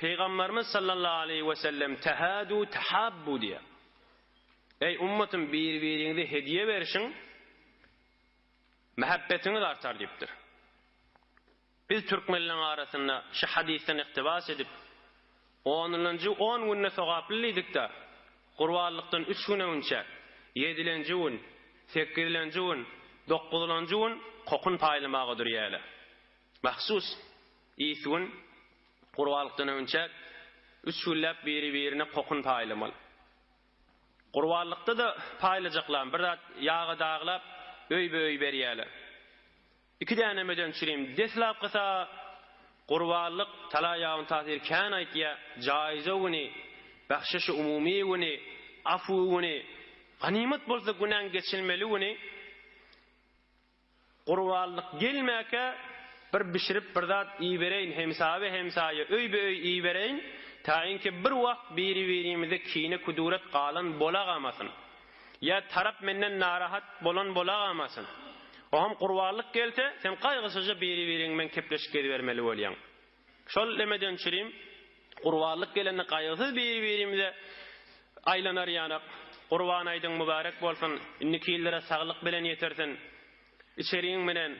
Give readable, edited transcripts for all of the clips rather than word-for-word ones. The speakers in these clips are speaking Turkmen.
Pygamberimiz sallallahu aleýhi we sellem tehadu tehabbu diýýär. Eý ummatym bir-biriňize hediýe berişiň, mähebbetiňiz artar diýipdir. Biz türkmenleň arasynda şu hadysdan iktibas edip, onunjy on günde sogaply diýdik-de, gurbanlykdan üç gün öňçä, ýedilenji gün, sekizilenji gün, dokuzylanjy gün kokun paýlamaga durýarlar. Mahsus, is gün, gurbanlykdan öňçä üç günläp biri-birine kokun paýlamaly. Gurbanlykda-da paýlajaklam bir zat ýaga daglap, öýbe-öý berýärler. Iki dänemeden çürim deslapkysa gurbanlyk tala ýagyn tasyr kän aýtýa, jaýza güni, bahşyş umumy güni, afu güni, ganymat bolsa günäň geçilmeli güni, Gurbanlyk gelmäkä bir bişirip bir zat ibereýin hemsabe hemsaýa öýbe-öý ibereýin, taýynki bir wagt biri-birimize kine-kuduret galan bolagamasyn. Ýa tarap menden narahat bolan bolagamasyn. Oňam gurbanlyk gelse, sen gaýgysyzja biri-biriň bilen kepleşip gezibermeli bolýaň. Şol lemeden çürim gurbanlyk gelende gaýgysyz biri-birimize aýlanar ýanak. Gurban aýdyň mübärek bolsun, indiki ýyllara saglyk bilen ýetirsin. Içeriň bilen,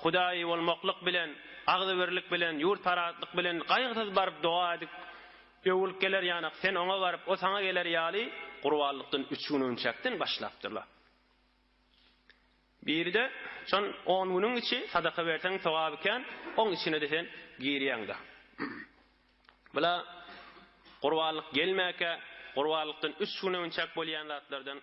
Hudaýy bolmaklyk bilen, agzybirlik bilen, ýurt parahatlyk bilen gaýgysyz baryp doga edip, öwülip geler ýanak, sen oňa baryp, o saňa geler ýaly gurbanlykdan üç gün önçäkden başlapdyrlar. Biri-de, şon on günüň içi sadaka berseň sogaby kän, oň içine-de sen girýäň-de. Bula gurbanlyk gelmäkä, gurbanlykdan üç gün öňçäk bolýan zatlardan.